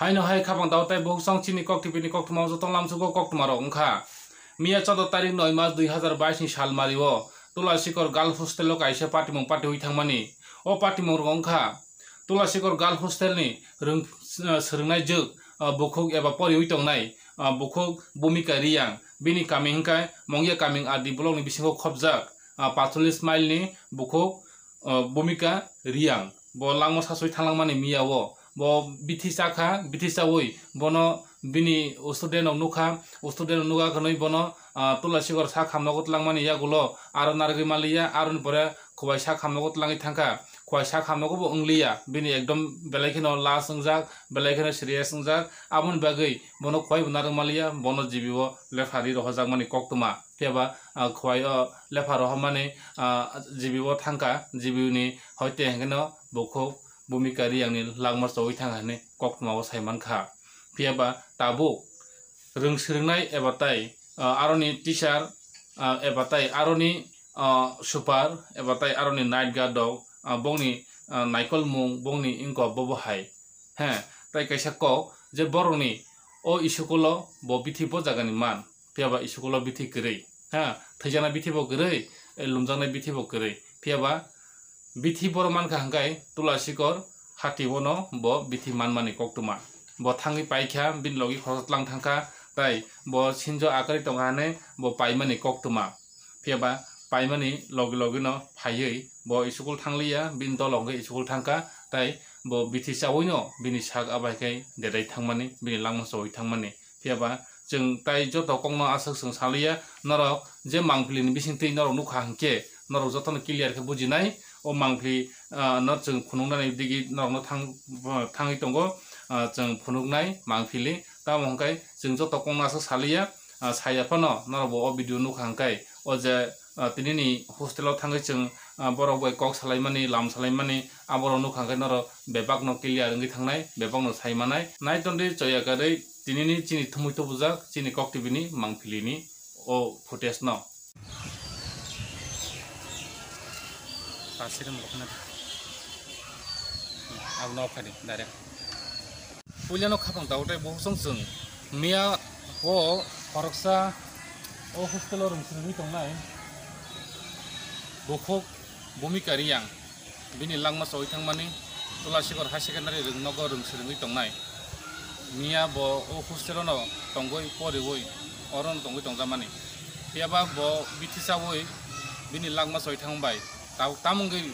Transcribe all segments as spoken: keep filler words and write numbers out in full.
Haino hai khapang tao tei bukhuk song chini Kok T V ni koktwma o joto lamsugo koktwma rok wngkha. Miya choudo tarik noi mas dui hazar bais ni salmari o Tulashikor Girls Hostel o kaisa patimung patiwi thangmani. O patimung rok wngkha Tulashikor Girls Hostel ni rwng-, swrwngnai jwk, ah, bukhuk eba poriwi tongnai, ah, bukhuk Bhumika Reang, bini kami hwnkhe Mongya Kaming R D block ni bisingo khopjak, ah, pachulis mile ni bukhuk, ah, Bhumika Reang. Bo langma sasui thanglangmani miya o. Bo bithi chakha, bithi chaui bono bini student rok nukha, student rok nukha khwnwi bono, ah, Tulashikor sak hamnogo twlangmani yagulo aro narwgwi manliya, aroni pore khwai sak hamnogo twlangwi thangkha. Khwai sak hamnogo bo wngliya, bini ekdom belai kheno last wngjak, belai kheno serious wngjak, aboni bagwi bono khwai bo narwk manliya, bono G B o lepha ri rohorjakmani koktwma. Phiya ba, ah, khwai o lepha rohormani, ah, G B o thangkha, G B ni hoite hwnkhe no bukhuk Bhumika Reang ni langma choui thangkha hinwi koktwma o sai mankha. Phiya ba tabuk rwng swrwngnai eba tai, ah, aroni teacher, ah, eba tai aroni, ah, super eba tai aroni night guard rok, ah, bongni, ah, naikolmung, bongni wngkok bobo hai. He, tai kaisa kok je borokni o iskulo bo bithi bo jagani man, phiya ba iskulo bithi kwrwi. Ha, thwijaknai bithi bo kwrwi, eh, lumjaknai bithi bo kwrwi. Phiya ba bithi borok mankha hwnkhe Tulashikor hati bono bo bithi manmani koktwma. Bo thangwi paikha, bini logi khoroksa tlang thangkha, tai bo sinjo akwrwi tongkha hwnwi bo paimani koktwma. Phiya ba paimani logi logi no phaiwi bo school thangliya, bini dol hwnkhe school thangkha, tai bo bithi chaui no bini sak abai khe dedai thangmani, bini langma chaui thangmani. Phiya ba chwng tai joto kokno aswk chwng saliya, norok je mangpili ni bisingtwi norok nukha hwnkhe norok jotono clear khe bujinai. O mangpili, ah, no chwng phunuknani digi norokno thang-, thangwi tongo, ah, chwng phunuknai mangpili. Tamo hwnkhe chwng joto kokno aswk saliya, ah, saya phano norok bo o video nukha hwnkhe o je, ah, tinini hostel o thangwi chwng, ah, borok bai kok salaimani, lam salaimani, aborok nukha hwnkhe norok bebakno clear wngwi thangnai, bebakno sai manai. Nai tongdi choya karwi tinini chini thumui tubujak chini Kok T V ni mangpili ni o footage no. Pasirim rokna. Abo no phadi direct. Puilano khapang tao tei bo chwng chwng miya o khoroksa o hostel o rwng swrwngwi tongnai bukhuk Bhumika Reang. Bini langma chaui thangmani Tulashikor High Secondary rwng nogo rwng swrwngwi tongnai. Miya bo o hostel o no tongwi poriwi oro no tongwi tongjakmani. Phiya ba bo bithi chaui bini langma chaui thang bai tabuk tamungwi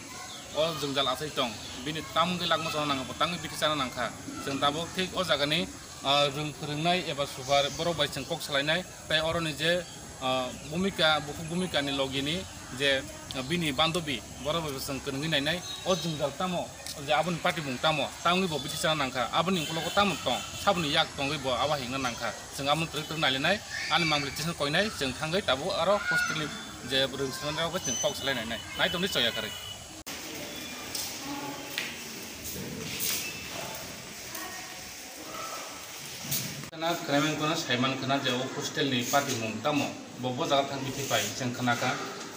o jwngjal achai tong. Bini tamungwi langma chana nangkha, bo tangwi bithi chana nangkha. Chwng tabuk thik o jagani, ah, rwng phwrwngnai eba super borok bai chwng kok salainai. Tai oroni je, ah, Bhumika, bukhuk Bhumika ni logi ni je, ah, bini bandobi, borok bai chwng kwrwngwi nainai, o jwngjal tamo, je aboni patimung tamo, tamni bo bithi chana nangkha, aboni ukologo tamo tong, saboni yak tongwi bo abo hai wngna nangkha, chwng abono twrwk twrwk nailainai, ani mangpili tisano koinai, chwng thangwi tabuk aro hostel ni je rwng swrwngnairok bai chwng kok salai nainai, nai tongdi choya kwrwi. Khna khnaimani kono saiman khna je o hostel ni patimung tamo bo bo jaga thang bithi pai chwng khna kha,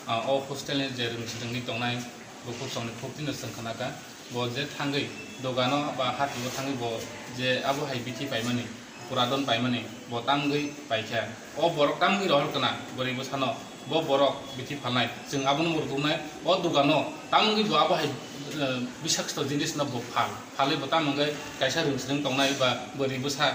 ah, o hostel ni je rwng swrwngwi tongnai bukhuk songni khuk tino chwng khna kha bo je thangwi dogano ba hatio thangwi bo je abo hai bithi paimani. Puradon paimani bo tamgwi paikha. O borok tamgwi rohor kana bwrwi bwsano, bo borok bithi phalnai, chwng abono murutuknai. O dogano tamgwi bo abo hai, eh, bisakto jinisno bo phal, phalwi bo tamo hwnkhe kaisa rwng swrwng tongnai ba bwrwi bwsa,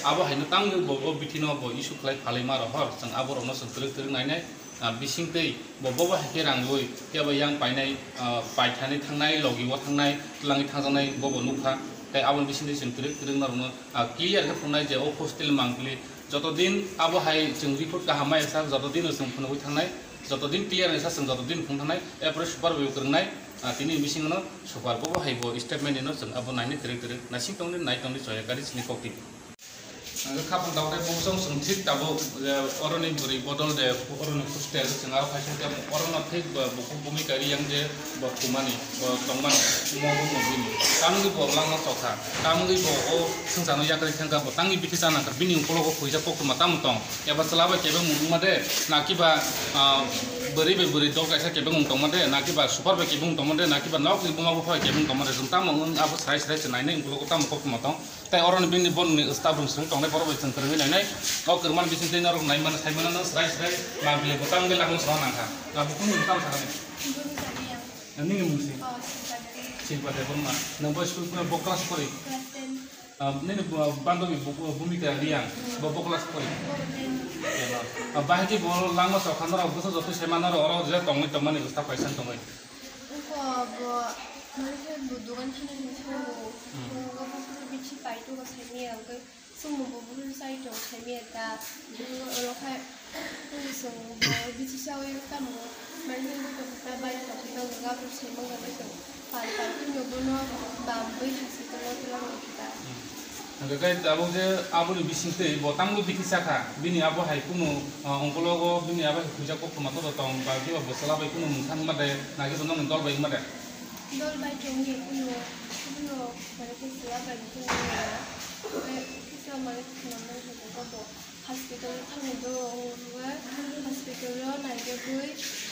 abo haino tamgwi bo o bithino bo issue khlai phalwi ma rohor, chwng aborokno chwng twrwk twrwk nainai. Ah, bisingtwi bo bobo hai khe rangwi phiya ba yang painai, ah, paithani thangnai, logi o thangnai, twlangwi thangjaknai bobo nukha. Tei aboni bisingtwi chwng twrwk twrwk norokno, ah, clear khe phunuknai je o hostel mangpili joto din abo hai chwng report kaham mai sa joto din chwng phunugwi thangnai, joto din clear sa chwng joto din phunuk thangnai, apore super bai kwrwngnai, ah, tini bisingo no super bobo hai bo statement no chwng abo nainai twrwk twrwk naising tongdi nai tongdi choya kari chini kok twi. Ang khe khapang tao khe bo chwng chwng thik tabuk, eh, oroni bwrwi bodol de oroni hostel chwng aro khaisa khe orono thik bo bukhuk bumika riyang je bo thumani bo tongmani mo bo mo bini. Tamni bo langma chokha, tamni bo o swngcharno yakarwi thangkha bo tangni bithi chana kha bini ukologo khuija koktwma tamo tong eba chwla bai kebengmung wngma de na kiba, ah, bwrwi bai bwrwi dol kaisa kebengmung tongma de na kiba super bai kebengmung tongma de na kiba nokni buma bupha bai kebengmung tongma de chwng tamo wng abo srai srai chwng nainai ukologo tamo koktwma tong. Tai oro ni bini bon ni staff room sung tongnai, borok bai chwng kwrwngwi nainai. O kwrwngmani bising tei norok naimano saimano no srai srai mangpili bwtang bai lakno song nangkha. Na bukhuk ni bwtang sakha ni. Nini mung si? Silpa Debbarma. Nang bo school bo class kori? Ah, nini bo-, bandobi bu-, Bhumika Reang, bo, bo class kori? Ah, bahai khe bo langma chokha norok bwsa jotoi saima norok oro je tongwi tongmani bwsa paisa tongwi. Wngkha bo, mani khe bo dogan thani hinwi thango. Hmm. Wngkha bo phuru bithi paithago saimaya, wngkha chwngno bo phuru saitong saimaya ta. Wngkha oro khe chwng bo bithi sawi tamo, mani khe bo tongkha ta, bai tongkha ta, wngkha bo saimang khe chwng pal pal phunukgo bono bam bai hospital o twlang rwkha ta. Hmm. Hwnkhe khe tabuk je aboni bisingtwi bo tamo bithi sakha, bini abo hai kunu, ah, ongkologo bini abo hai khuijak koktwma todo tong ba kiba bwsala bai kunu mungsa wngma de, na kiba nokni dol bai wngma de? Dol bai tongwi kunu, kunu, mane bwsala bai kunu wngya. Kisa mane khwnamani hwnkhe bo hospital thangwi do, wngkhe hospital o naigwi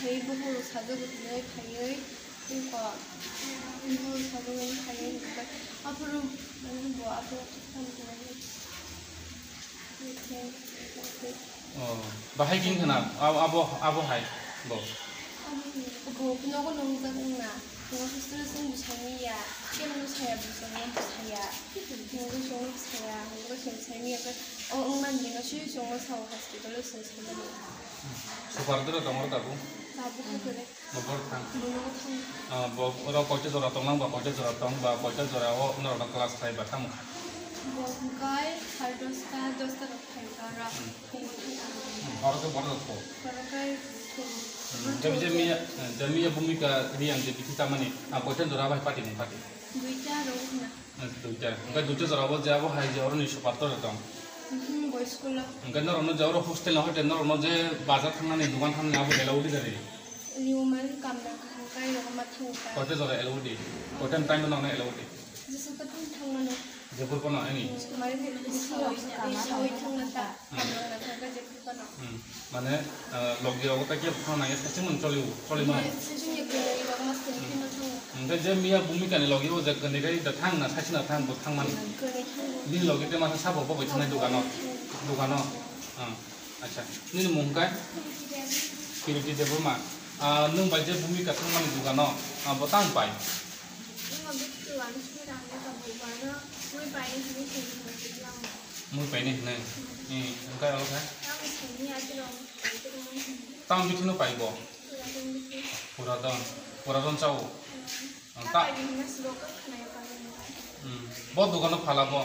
phaiwi bokhorok sajagwi hinwi phaiwi. Tei kok, tei bo sajagwi phaiwi hwnwi bai. Aphuru, mane bo aphuru kisa tamo khe. Oh, bahai king khna, abo, abo, abo hai, bo. Abo, bo nogo nungjak wngna, bo hostel o chwng bwsai manya, kebo no saya bwsai manya, bwsaya. Nogo chwng bwsaya, nogo chwng sai manya, o wngmani bini swi chwng no sao hospital o chwng sai manya. Super doro tongo tabuk? Tabuk hai khe. Bo bor thang. Bo nogo thang. Ah, bo oro koita jora tong nang ba, koita jora tong ba, koita jora o norok no class khlai ba tamo? Bo hwnkhe sare dosta, dosta rok phai kha oro. Hmm. Phungo thang. Hmm, oro khe bor rok kho. Oro khe thung. Hmm, je, je miya, je miya Bhumika Reang je bithi chamani, ah, koita jora bai party ni party? Duita rok hwna. Duita. Hwnkhe duita jora bo je abo hai je oroni super tor tong. Hmm, bo school o. Hwnkhe norokno je oro hostel no hoite norokno je bazar thangnani, dogan thangnani abo allow di gari? Liu man kam nang kha, hwnkhe rok ma thang kha. Koita jora allow di? Koita time no allow di? Jesa ka thang thang mano. Jepur kono ani? Mari ni soi, soi thang na ta. Hmm. Kam nang kha, jepur kono. Hmm. Mane, ah, logi rogo ta kebo thang nang ya, saichung mano choli, choli mano. Saichung ya kwnwi rok mas kwnwi khe no thango. Hwnkhe je miya Bhumika ni logi o je kwnwi kai da thang na, saichung na thang, bo thang mano. Kwnwi thango. Nini logi te masa sabo bo bai thangnai dogano? Dogano? Ah, acha. Nini mung kai? Kiriti Debbarma. Ah, nwng bai je Bhumika thang mani dogano, ah, bo tang pai? Nwng bai je Bhumika thang mani dogano, bo tang pai? Mui painai hwnwi saimanya. Mui painai hwnwi? Hmm. Eh, hwnkhe oro khe? Tamo saimanya ati rok, ati rok. Tamo bithi no pai bo? Puradon bithi. Puradon. Puradon chao? Hmm. Ang ta- Tamo bithi no si bo kok khna ya painai. Hmm. Bo dogano phala bo?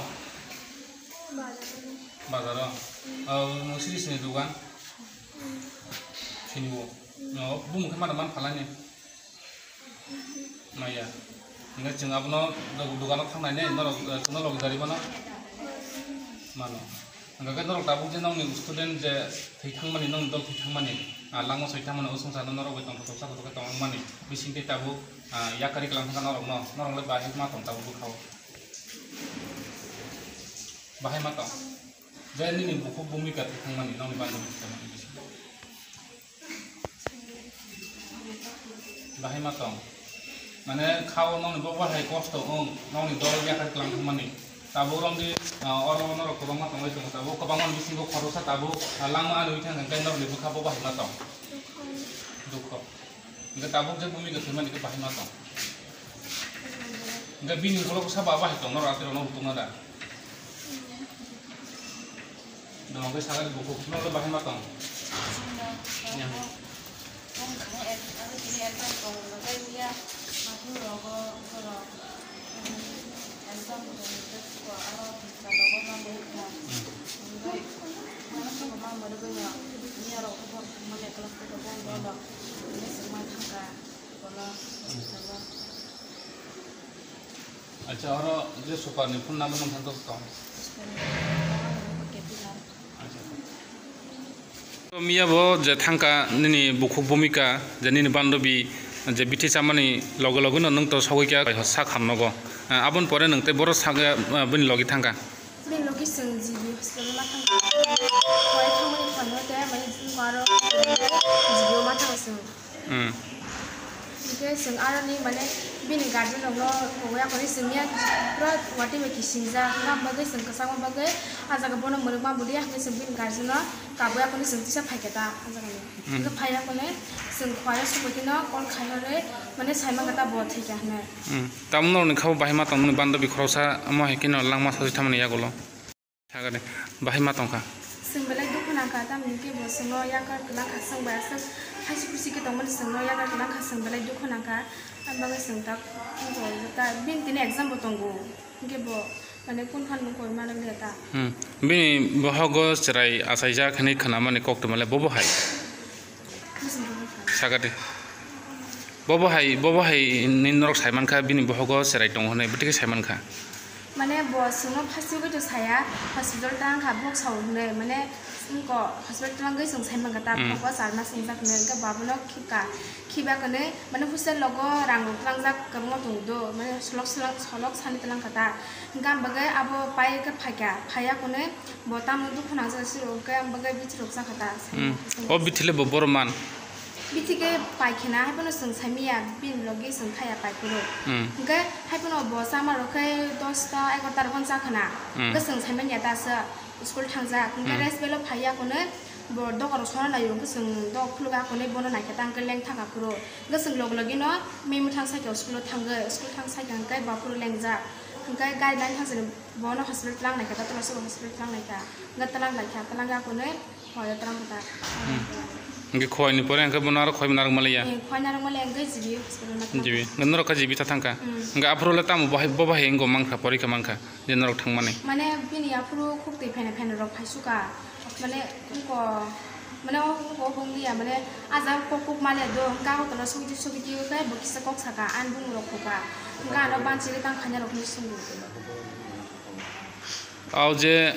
Bazar o. Bazar o? Hmm. Ah, siri sini dogan? Hmm. Sini bo? Hmm. Oh, bumung khe mana man phalani? Maya. Hingke chwng abono dog-, dogano thangnaini norok, eh, chwngno logi dari mano? Mano. Hingke khe norok tabuk je nokni student je thwi thangmani, nokni dol thwi thangmani, ah, langma soi thangmani, o swngcharno norok bai tongthok tongsa kotor khe tongmani bisingtwi tabuk, ah, yakari kwlang thangkha norokno, norok le bahai ma tong tabuk bwkhao? Bahai ma tong? Je nini bukhuk Bhumika thwi thangmani, nokni bangwi thwi thangmani bisingo? Bahai ma tong. Mane khao nokni bo bahai kosto wng, nokni dol yakar kwlang thangmani. Tabuk romdi, ah, oro norok kwbangma tongwi tongo. Tabuk kwbangma bisingo khoroksa tabuk, ah, langma anwi thang hwnkhe norokni bwkha bo bahai ma tong. Dukho. Hwnkhe tabuk je Bhumika thwimani khe bahai ma tong. Hwnkhe bini ulo sabo bahai tong, norok atirokno rutungna da? Nwng khe sakani bukhuk, nwng le bahai ma tong? Nwng khe, nwng khe exam tong, nwng khe miya mathung rogo borok, um, exam tong khe siko aro pisa rogo ma mui kha. Hmm. Nwng khe mano sabo ma mori boino, miya rok khe borok thangmani class tei bondo rok, nwng khe swngma thangkha, bono hospital o. Acha, oro je super ni phone number nwng thang tong? Acha. To miya bo je thangka nini bukhuk Bhumika, je nini bandobi, je bithi chamani loge loge no nwng to sogwi kha sak ham nogo. Ah, aboni pore nwng tei boro sak, ah, bini logi thangka. Bini logi chwng G B hospital ma thangka. Hoi thangmani phone hote mani aro G B o ma thangka chwng. Hmm. Hingke chwng aroni mane bini guardian rokno kogoya kori chwngya pura watwi bai kisingjak, hwnba bagwi chwng kwchangma bagwi ah jaga bono mwrwkma bwlwi hwnwi chwng bini guardian no kabuya kori chwng tisa phaikha ta ah jaga ni. Hmm. Hingke phaiya kone chwng khwaya subaikhe no call khai hore mane saimang khe ta bo thwikha hwnwi. Hmm. Tamno ni khabo bahai ma tongmani bandabi khoroksa amo hai kheno langma sachi thamani yagulo. Sagade, bahai ma tongkha. Chwng belai dukhu nangkha, tamni hwnkhe bo chwngno yakar kwlangkha, chwng bai aswk haisi khusi khe tongmani chwngno yakar kwlangkha, chwng belai dukhu nangkha. Ani bagwi chwng ta, ta, bini tini exam bo tongo, hwnkhe bo, mane, kunu phan mung koi manliya ta. Hmm. Bini bohogo chwrai achaijak hinwi khwnamani kok tongmale bobo hai. Sagadi. Bobo hai, bobo hai ni norok saimankha, bini bohogo cherai tongo hinwi, bwtwi khe saimankha. Mane bo chwngno first week o saya, hospital tang kha, bok sao hinwi, mane, wngko hospital tang gwi chwng saimankha, ta Hmm. bokbo charma swngjak hinwi, hwnkhe babono khibka, khiba kwnwi, mane, hostel logo rang rok tlangjak kwbangma tongo do, mane, solok, solok, solok sani tlang kha ta, hwnkhe ang bagwi abo pai khe phaikha, phaiya kwnwi, Bo tamo dukhu nangjak siro, hwnkhe ang bagwi bithi rok chakha ta, Hmm. O bithi le bo boro man. Bithi khe paikhena, hai phano chwng saimanya, bini logi chwng thaya paiphuru. Hmm. Hwnkhe hai phano bo chama rok khe dosta, egarota rok phano chakhana. Hmm. Hwnkhe chwng saimanya ta sa school thangjak. Hwnkhe Hmm. rest belo phaiya kone bo doga rok sona naio, hwnkhe chwng dok khulga kone bono naikhe ta hwnkhe leng thangkha phuru. Hwnkhe chwng log logi no mui mwthang sakhe school o thangwi, school thang sakhe hwnkhe bo phuru lengjak. Hwnkhe gari line thang sini Bono hospital tlang naikha, ta tula sabo hospital tlang naikha. Hwnkhe tlang laikha, tlang ya kune, hoya tlang kha ta. Hmm. Hwnkhe khowai ni pore hwnkhe bono aro khowai narwk maliya. Eh, khowai narwk maliya, hwnkhe G B hospital ma tlang. G B. Hwnkhe norok kha G B ta thangkha. Hmm. Hwnkhe aphuru le tamo bahai, bo bahai wngkha mankha, porikha mankha, je norok thangmani. Mane bini aphuru khuk twi phaina phaina rok phaisukha. Mane wngkha. Mane o, o, o, wng liya, mane, ah jaga kok kok maliya do, hwnkhe Agartala sogidi, sogidi, hwnkhe bo kisa kok saka, ani bumung rok khoka, hwnkhe ano banchiri tang khaina rok hinwi swngo. O je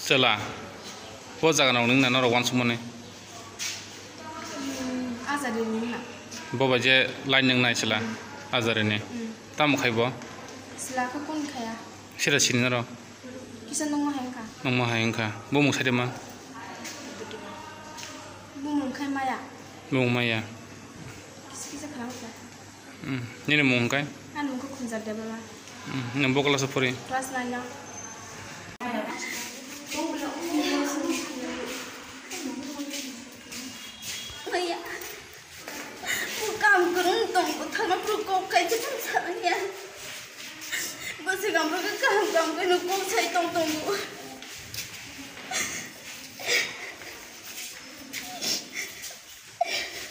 chwla, bo jaga rok nwng na norok uansukmani? Hmm, Ajari nwng na. Bo bai je line nwng nai chwla, Hmm. Ajari ni. Hmm. Tamo khai bo? Chwla khe kun khaya. Sira sini norok? Kisa nungma hai wngkha. Nungma hai wngkha. Bumung sai de ma? Bumung khai maya. Bumung maya. Kisa kisa kha wngkha. Hmm. Nini mung hwnkhe? Ani mung khe Khunjar Debbarma. Hmm. Nwng bo class o pori? Class nine o. Maya. Bo kaham kwrwng tong, bo thangna phuru kok kaisa tong sanaya. Bo swkang bo khe kaham kaham khe no kok sai tong tongo.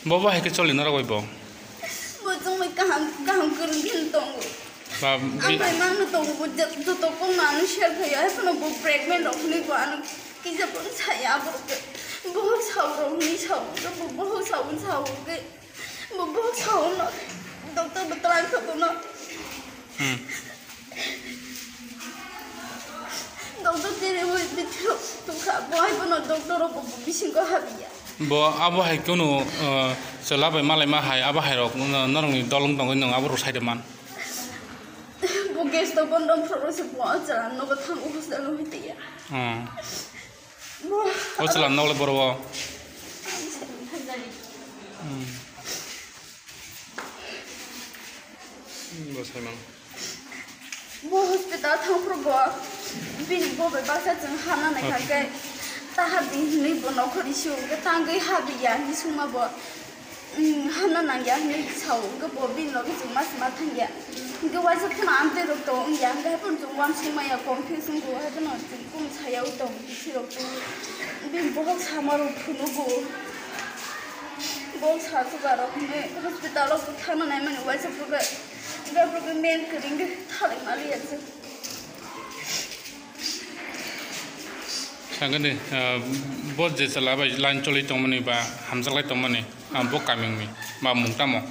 Bo bo hai khe choli norok bai bo? Bo chwng bai kaham kaham kwrwng khe no tongo. Ba, bi- Ang bai mangno tongo, bo je-, joto kokno ano share khaio, hai phano bo pregnant rok hinwi bo ano kisa bo saya, abo rok khe bohok sao rok hinwi sao, bo bohok sao, sao khe bo bohok sao no, doctor bo twlang kha bono. Hmm. Doctor tere bo bithi rok tongkha, bo hai bono doctor rok bo bisingo habiya. Bo abo hai kunu, uh, chwla bai malai ma hai, abo hai rok, uh, norok ni dol wng tongwi nwng abo rok sai de man. Bo gas to bondom phuru se bo chwla nogo thango hostel no hitiya. Hmm. Bo o chwla nok le boro o. Hmm. Bo sai man. Bo hospital thang phuru bo bini bo bai baksa chwng hana nai kha khe ta habi hinwi bo nokhor isi o khe tangwi habi ya hinwi sungma bo. Hmm, hana nangya hinwi sao, hwnkhe bo bini logi chwng ma se ma thangya. Hwnkhe waisa phano amtwi rok tong wngya, hwnkhe haiphano chwng uansuk maya confuse wngkhu, haiphano chwng kunu saya wi tong, bisi rok chwng bini bohok sama rok phunugo. Bo sa chuba rok hwnwi hospital o thangna naimani waisa phuru khe, hwnkhe phuru khe men kwrwng khe thalai maliya chwng. Sakhe de, ah, bo je chwla bai line choli tongmani ba hamjaklai tongmani, ah, bo kamiyungni ba mung tamo?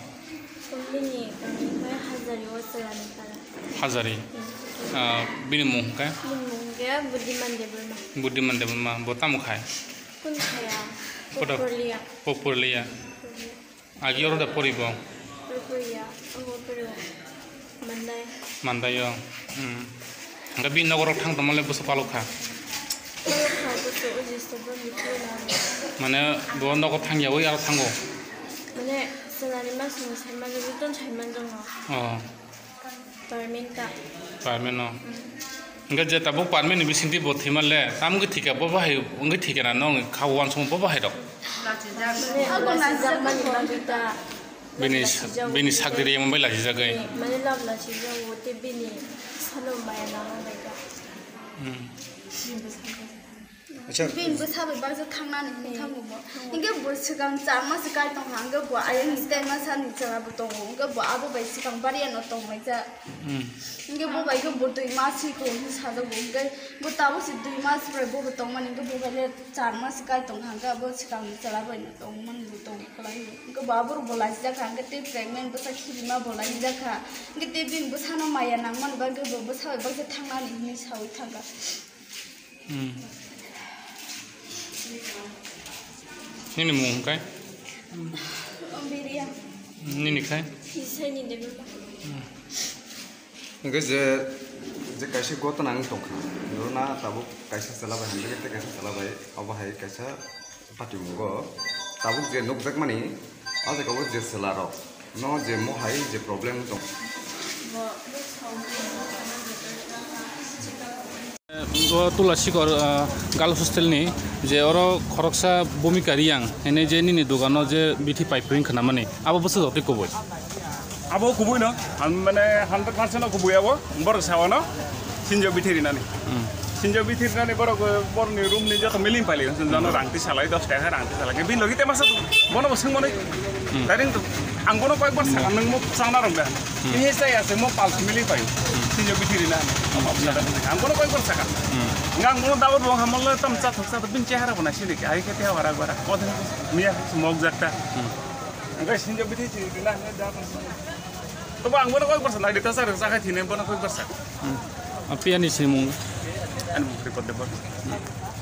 Bini kamiyung khe Hajari o chwlani para. Hajari? Hmm. Ah, bini mung hwnkhe? Bini mung hwnkhe Buddhiman Debbarma. Buddhiman Debbarma, bo tamo khai? Kunu khaya? Kodo? Popurlia. Popurlia. Popurlia. Agi oro da pori bo? Pori ya, omo pori o. Mandai. Mandai o. Hmm. Hwnkhe bini nogo rok thang tongma le bwswk palok kha? Palok kha, bwswk o jesto bo ni pori na. Mane bo nogo thang ya wi aro thango? Mane Salary masni saimanjak, beton saimanjak no. Oh. Permanent ta. Permanent no. Hingke je tabuk permanent ni bisingtwi bo thwima le, tamo wngkhe thika bo bahai wngkhe thika na nong kha uansukma bo bahai rok. Mane lachijak mani bagwi ta. Bini sa-, bini sakdiri emon bai lachijagwi. Mane love lachijak o tei bini salo maya nangma bai ta. Hmm. Acha. Bini bwsa bai baksa thangnani hwnwi thango bo. Hingke bo swkang char mas se kai tongkha, hingke bo ayang style masa ni chwla bo tongo, hingke bo abo bai swkang bariya no tonglaijak. Hmm. Hingke bo bai khe bo dui mas si ko hwnwi sajak bo, hingke bo tabuk se dui mas bai bo bo tongmani, hingke bo bai le char mas se kai tongkha, hingke abo swkang ni chwla bai no tongmani bo tong kwlai bo. Hingke bo abo rok bo laijak kha, hingke tei pregnant bwsa khibima bo laijak kha, hingke tei bini bwsa no maya nangmani bagwi bo bwsa bai baksa thangnani hwnwi saui thangkha. Hmm. Nini mung hwnkhe? Biriya. Nini khai? Isaini Debbarma. Hmm. Hwnkhe je, je kaisa gotna wng tongkha, norokna tabuk kaisa chwla bai hamjakhe tei kaisa chwla bai, obo hai kaisa patimungo tabuk je nukjakmani, o jaga o je chwla rok no je mohai je problem wng tong. O Tula Sikor, ah, Girls Hostel ni je oro khoroksa Bhumika Reang hwnwi je nini dogano je bithi pai phring khnamani, abo bwswk jotoi kubui? Abo kubui no, ang mane hundred percent no kubui abo, borok sawano sinjo bithi rinani. Hmm. Sinjo bithi rinani borok, borokni room ni joto miling paili, jono rang twi salai, dos taka rang twi salai. Bini logi te masa bono bo swngmani. Hmm. Direct to, ang bono koi bar sakha, hmm, nwng mo chana rong da. Hmm. Ini saya se mo pal miling paio. Hmm. Sinjo bithi rina. Hmm. Ang bono koi bar sakha. Hmm. Ngang bono dawat bo hamol tam cha thok cha bin chehara bona sini. Ai khe te hawara gwara. Miya mok jakta. Hmm. Ang sinjo bithi rina da. Tobo ang bono koi bar sakha, nai de ta sa rang sakha thine bono koi bar sakha. Hmm. Apiani simung. Ani mung report de bor.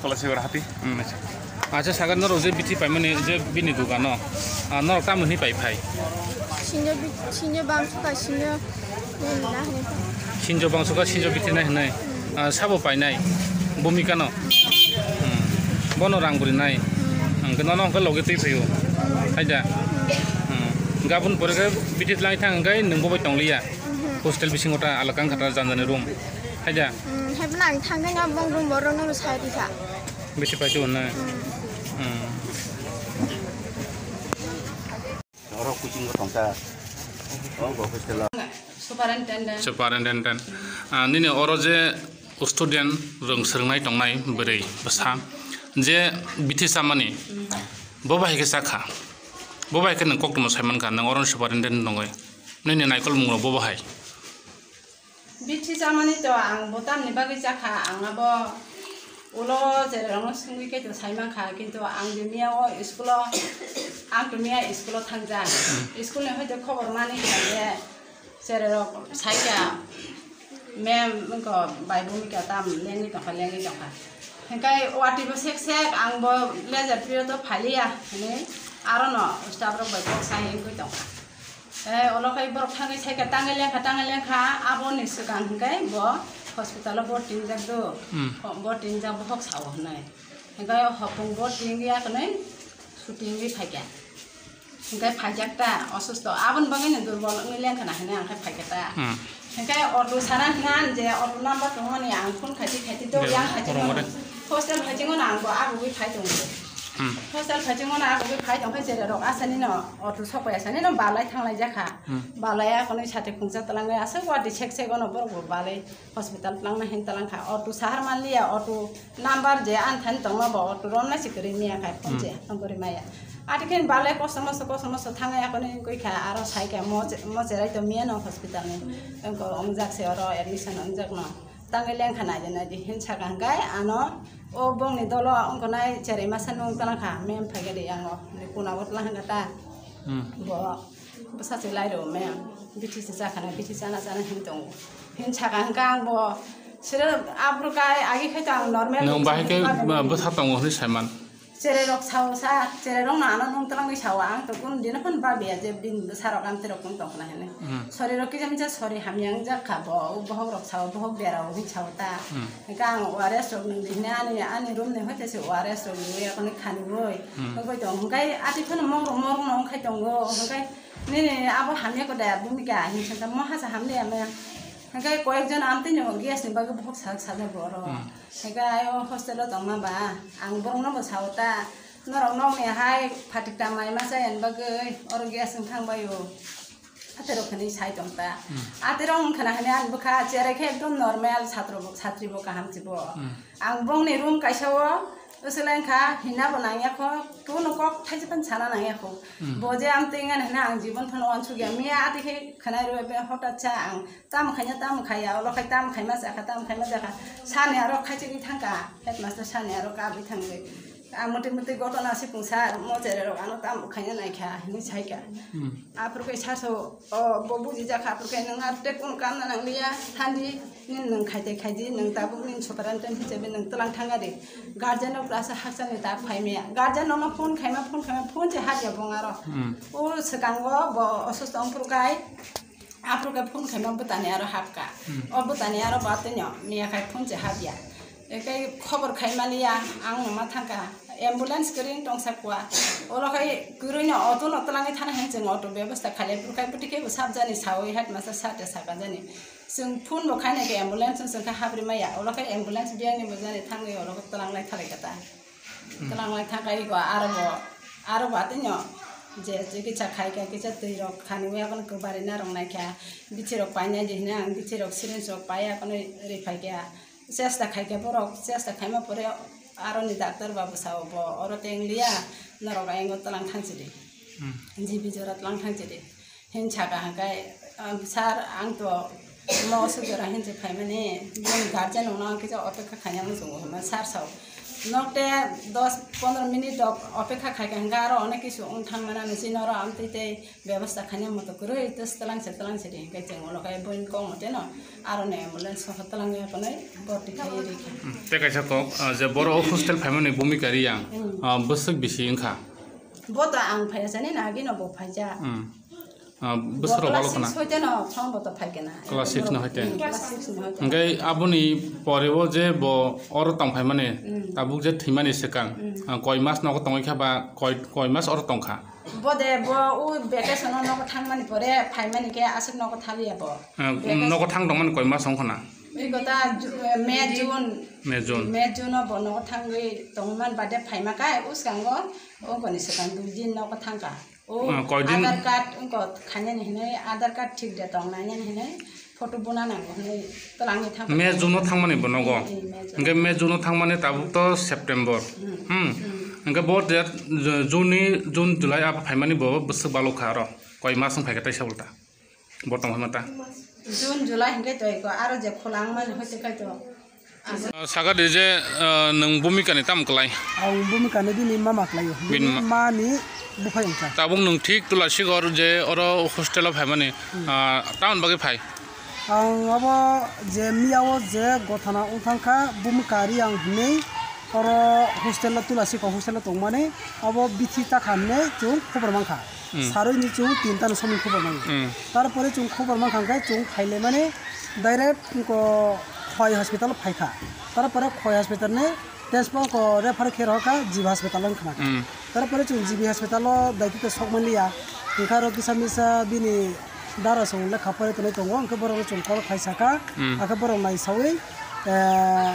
Tola siwar hati. Hmm, acha. Acha, sagar norok je bithi paimani je bini dogano, ah, norok tamo hwnwi pai phai? Sinjo bi-, sinjo bangso ka sinjo, nini na hwnwi phai. Sinjo bangso ka sinjo bithi nai hwnwi. Hmm. Ah, sabo painai? Bhumika no? Hmm. Bono rang bwrwi nai? Hmm. Hwnkhe nono hwnkhe logi twi phaio? Hmm. Hai da? Hmm. Hmm. Gabun pore khe bithi tlangwi thang hwnkhe nwng bo bai tong liya? Mhm. Hostel bisingo ta alak wngkha ta janjani room. Hai da? Hmm, hai phano ang thangkhe nga bong room borok no sai rikha. Bithi paito hwnwi? Hmm. Hmm. Oro coaching o tongkha. O bo hostel o. Superintendent. Superintendent. Ah, nini oro je student rwng swrwngnai tongnai bwrwi bwsa je bithi chamani, hmm, bo bahai khe chakha. Bo bahai khe nwng koktwma sai mankha, nwng oro superintendent nongwi. Nini naikolmung rok bo bahai. Bithi chamani to ang bo tamni bagwi chakha, ang abo ulo jererokno swngwi khe to sai mankha, kintu ang je miya o school o, ang to miya school o thangjak. School ni hoite khobor mani kha je jererok saikha, ma'am wngkha bai bumika tam lengwi tongkha, lengwi tongkha. Hingkai wati bo sek sek ang bo leisure period o phailiya hinwi arono staff rok bai kok sai wngwi tongkha. Eh, olo khai borok thangwi saikha, tangwi lengkha, tangwi lengkha, aboni swkang hwnkhe bo hospital o borti wngjak do. Hmm. Ho-, borti wngjak bohok sao hwnwi. Hwnkhe hopung borti wngya hwnwi suti wngwi phaikha. Hwnkhe phaijak ta, osusto. Aboni bagwino durbol wngwi lengkha na hwnwi ang khe phaikha ta. Hmm. Hwnkhe auto sana hwnkha je auto number tongmani ang phone khaiti khaiti do, yang khaiti phone no. Hostel phaichingno ang bo abugwi phai tongo. Hmm. Hostel phaichingno ang abugwi phai tongkhe jererok asani no auto sokbai asani no balai thanglai jakha. Hmm. Balai akonwi sate khungsa twlangwi aswk wadi sek sek ono borok bo balai hospital twlangna hin twlangkha. Auto sahar manliya, auto number je anthani tongma bo auto romna si kwrwi miya khai phone je, hmm, tongkwrwi maya. Atikhen balai kosto mosto, kosto mosto thangwi akonwi wngkha aro saikha mo che-, mo cherai to miya no hospital ni. Wngkha wngjak se oro admission wngjak no. Tangwi lengkha naidi naidi hin saka hwnkhe ano o bongni dolo wngkha nai cherai masa nung twlangkha mem phaikha de yango. Ni kuna bo twlang hwnkha ta. Hmm. Bo bwsa se lai rw mem. Bithi se chakha na, bithi chana chana hin tongo. Hin saka hwnkha ang bo sira aphuru kai agi khai to ang normal. Nwng bahai khe bwsa tongo hwnwi saiman. Chererok sao sa, chererok no ano nung twlangwi sao, ang to kun dino phano babiya je bini bwsarok amtwirok kun tongkhna hwnwi. Hmm. Sorirok kisa misa sori hamya wngjak kha bo, o bohokrok sao, bohok derao hwnwi sao ta. Hmm. Hwnkhe ang O R S rok nung di hwnwi ani, ani room ni hoite se O R S rok nungwi akonwi khaniwi. Hmm. Nugwi tong, hwnkhe ati phano morok morok no wngkhai tongo, hwnkhe nini abo hamya ko da bumika hinwi sakha, mo hasa hamliya maya. Hwnkhe koyekjon amtwino gas ni bagwi bohok sak sajak bo oro. Hmm. Hwnkhe ayo hostel o tongma ba, ang borokno bo sao ta, norok nokni hai phatik ta mai masa yani bagwi oro gas wng thang bai o. Aterok hwnwi sai tong ta. Hmm. Aterok wng khna hwnwi ani bwkha cherai khe ekdom normal, satro bo, satri bo kaham se bo. Hmm. Ang bongni room kaisa o, swlai wng kha, hina bo nang ya kho, kunu kok thaisa phano sana nang ya kho. Hmm. Bo je amtwi wngani hwnwi ang jibon phano uansuk ya. Miya ati khe khwnai rw be hotat sa ang Tamo khaina, tamo khaya, ulo khai tamo khaima chakha, tamo khaima chakha. Sani aro khaichigwi thangkha, headmaster sani aro kabwi thangwi. A muti muti gotona se pungsa, mo chererok ano tamo khaina naikha, hinwi saikha. Hmm. Aphuru khe saso, o, bo bujijakha, aphuru khe nwng aro tei kunu kamna nangliya, thandi, nini nwng khai tei khaidi, nwng tabuk nini superintendent hisabe nwng twlang thangari. Guardian rok asa hakchangni tak phaimaya. Guardian rokno phone khaima, phone khaima, phone se hadiya bong aro. Hmm. O swkango bo osusto wngphuru kai, Aphuru khe phone khaima bwtani aro hapkha. Hmm. O bwtani aro ba twino miya khai phone se hapya. Ekai khobor khai maliya, ang no ma thangkha. Ambulance kwrwi tongsa kwa. Olo khai kwrwi no auto no twlangwi thana hai chwng auto bebosta khalai phuru khai bwtwi khe bo sab jani sawi headmaster sir te saka jani. Chwng phone bo khaina khe ambulance chwng kha hapri maya. Olo khai ambulance biyang ni bo jani thangwi olo twlangnai khalai kha ta. Twlanglai thangkha iko aro bo, aro bo atwino je, je kisa khaikha, kisa twi rok khaniwi akono kwbari narwk naikha, bithi rok painai di hwnwi ang bithi rok syringe rok pai akono riphaikha, chesta khaikha borok, chesta khaima pore aroni doctor babu sao bo oro teng liya norok ayang o twlang thang sidi, Hmm. G B jora twlang thang sidi. Hin saka hwnkhe, um, sir, ang to mo sujora hin se phaimani, bini guardian rokno ang kisa opekha khaina muchungo hwnma sir sao. Nok te dos pondro minute rok opekha khaikha hwnkhe aro onek kisu wng thangmana nisi noro amtwi tei bebosta khaina moto kwrwi tes twlang se twlang se di hwnkhe chwng ulo khe boin kok mote no aro ni ambulance soho twlangwi akonoi borti khaiwi rikha. Hmm, tei kaisa kok, ah, je boro o hostel phaimani bumika riyang, Hmm. ah, bwswk bisi wngkha? Bo to ang phaiya sani nagino bo phaijak. Hmm. Ah, bwswk rok balo khna. Class six no phone bo to phai kena. Class six no hoite. Hmm, class six no hoite. Hwnkhe aboni pore o je bo oro tong phaimani, Hmm. tabuk je thwimani swkang, Hmm. ah, koi mas nogo tongwi kha ba koi, koi mas oro tongkha? Bo de bo o vacation o nogo thangmani pore phaimani khe aswk nogo thaliya bo. Ah, Vacation nogo thang tongmani koi mas wngkha na? Iko ta Ju-, May, June. May, June. May, June o bo nogo thangwi tongmani bade phaima khe uskango o koni swkang dui din nogo thangkha. O Ah, koi din? Aadhaar card wngkha khainani hinwi, Aadhaar card thik de tong nainani hinwi, photo buna nango hinwi twlangwi thangkha. May, June o thangmani bo nogo? Hmm, hmm, May, June. Hwnkhe May, June o thangmani tabuk to September. Hmm. Hmm. Hmm. Hwnkhe bo je Ju-, June ni, June, July abo phaimani bo bwswk balo kha aro. Koi mas wng phaikha taisa ulta. Bo tong phaima ta. June, July hwnkhe to iko aro je khulangmani hoite khai to. Ah, saka di je, ah, nwng bumika ni tamo kwlai? Ang bumika ni bini mama kwlaio. Bini Bini ma- ma ni buphai wngkha. Tabuk nwng thik Tulasighor je oro hostel o phaimani, Hmm. ah, tamoni bagwi phai? Ang abo je miya o je gothana wng thangkha, bumika ri ang hinwi oro hostel o Tulasighor hostel o tongmani abo bithi chakha hinwi chwng khobor mankha. Hmm. Sarwi ni chwng tinta ni somoi khobor mano. Hmm. Tarpore chwng khobor mankha hwnkhe chwng phailaimani direct ko Khowai hospital o phaikha. Tarpore Khowai hospital ni test bo ko refer khe rohorkha G B hospital o wngkha. Hmm. Tarpore chwng G B hospital o daitito sokmanliya. Hwnkhe aro kisa misa bini dara song lekha pore tonwi tongo, hwnkhe borok chwng call khai sakha. Hmm. Hakhe borok naisawi, eh,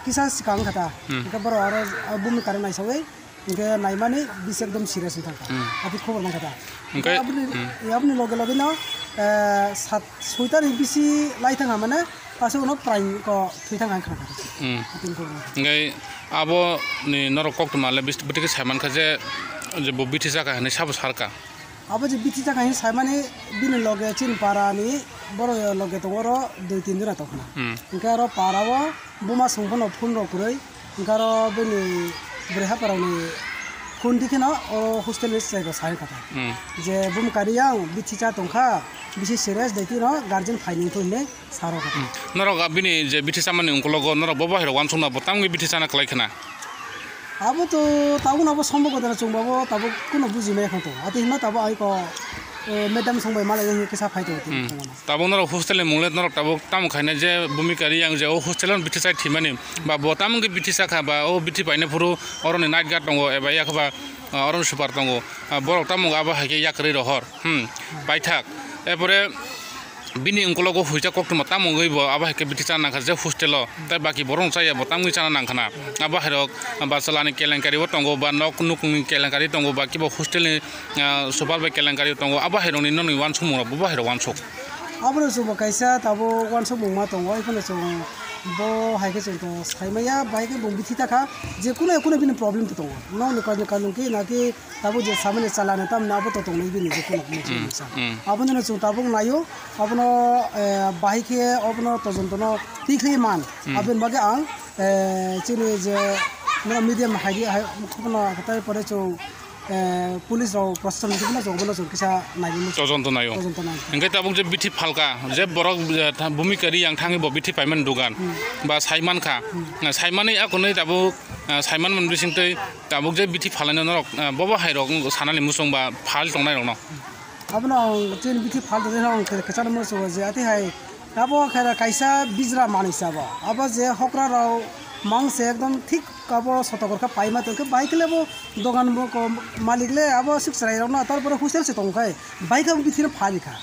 kisa swkang wngkha ta. Hmm. Hwnkhe borok aro bumni kare naisawi. Hwnkhe naimani bisi ekdom serious wng thangkha. Hmm. Ati khobor mankha ta. Hwnkhe, Aboni, hmm. Aboni loge loge no, eh, sat, soitani bisi lai thangkha mane, aswk no prai ko thwi thangkha wng kha. Hmm. Ati khobor mankha. Hwnkhe abo ni norok koktwma le bis-, bwtwi khe sai mankha je, je bo bithi chakha hinwi sabo sarkha. Abo je bithi chakha hinwi saimani bini loge chini para ni borok loge tongo oro dui tin jona tongkhna. Hmm. Hwnkhe aro para o buma song phano phone rok kwrwi, hwnkhe aro bini bwrwi hapharokni phone di kheno o hostel ni chwrairok sai kha ta. Hmm. Je bumkari yang bithi cha tongkha, bisi serious dai tino guardian phai nung thung hinwi sa rw kha ta. Hmm. Norok a bini je bithi chamani ungkulogo norok bo bahai rok uansukna bo tamni bithi chana kwlai khna? Abo to tabuk no abo sombo gotara chwng babo tabuk kuno buji maya kho to. Ati hima tabuk ai ko, eh, madam song bai malai kisa phai to. Hmm. Tabuk norok hostel ni mung le norok tabuk tamo khaina je Bhumika Reang je o hostel on bithi chai thimani ba bo tamo khe bithi sakha ba o bithi paina phuru oroni night guard tongo eba yakha ba, ah, oroni super tongo. Ah, borok tamo abo hai khe yakrwi rohor. Hmm. Paithak. Epore bini ungkologo huijak koktwma tamo wngwi bo abo hai khe bithi chana nangkha je hostel o, tei baki borok chaya bo tamwi chana nangkhana. Abo hai rok ba chalani kelenkari o tongo, ba nok nukungni kelenkari tongo, ba kibo hostel ni, ah, super bai kelenkari o tongo, abo hai rokni nokni uansukmung rok bo bo hai rok uansuk. Abo no chwngbo kaisa tabuk uansukmung ma tongo, oi phano chwng bo hai khe chwng to sai maya, bai khe bo bithi ta kha, je kuno kuno bini problem to tongo, nokni kanjwng kanjwng khe naki Tabuk je samani chalani tamni abo to tongnai bini je kuno muchung Hmm, musa. Hmm. Abono no chwng tabuk naio, abono, eh, bahai khe abono tojontono tikhlai man. Hmm. Aboni bagwi ang, eh, chini je mano media hai hai khobno hatai pore chwng, eh, police rok proshason ni khobno chwng abono chwng kisa naio muchung. Tojonto naio. Tojonto naio. Hingke tabuk je bithi phalka, je borok, eh, tha-, Bhumika Reang thangwi bo bithi paimani dugan. Hmm. Ba saimankha. Hmm. Saimanwi akonwi tabuk, eh, saimanmani bisingtwi Tabuk je bithi phalaino norok, ah, bobo hai rok sanani muchung ba phal tongnai rokno. Abono ang chini bithi phal tongnai rok ang khe-, kwchangma muchungo je ati hai abo khe kaisa bijra manwi sabo. Abo je hokra rok mangse ekdom thik abo sotokor khe paima tongkhe bai khe le bo dogan bo ko malik le abo sik chwrai rokno tar pore hostel se tongkhe bai khe abo bithi no phal rikha.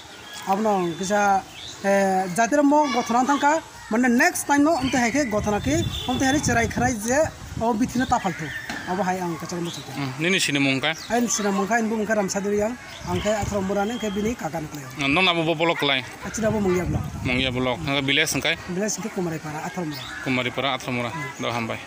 Abono ang kisa, eh, jatiro mo gothona thangkha, mane next time no omtwi hai khe gothona khe omtwi hai chwrai khwrai je o bithi no ta phalthu. Abo hai ang kwcharo muchung kha. Hmm, nini sini mung kha? Aini sini mung kha, ani bumung kha Ramsaduri yang, ang khe Atharo Mura ni, khe bini kaka ni kwlai. Hmm, nong abo bo block kwlai? Achina bo Mungya block. Mungya block. Nang village hwnkhe? Village hwnkhe Kumaripara, Atharo Mura. Kumaripara, Atharo Mura. Hmm. Do hambai.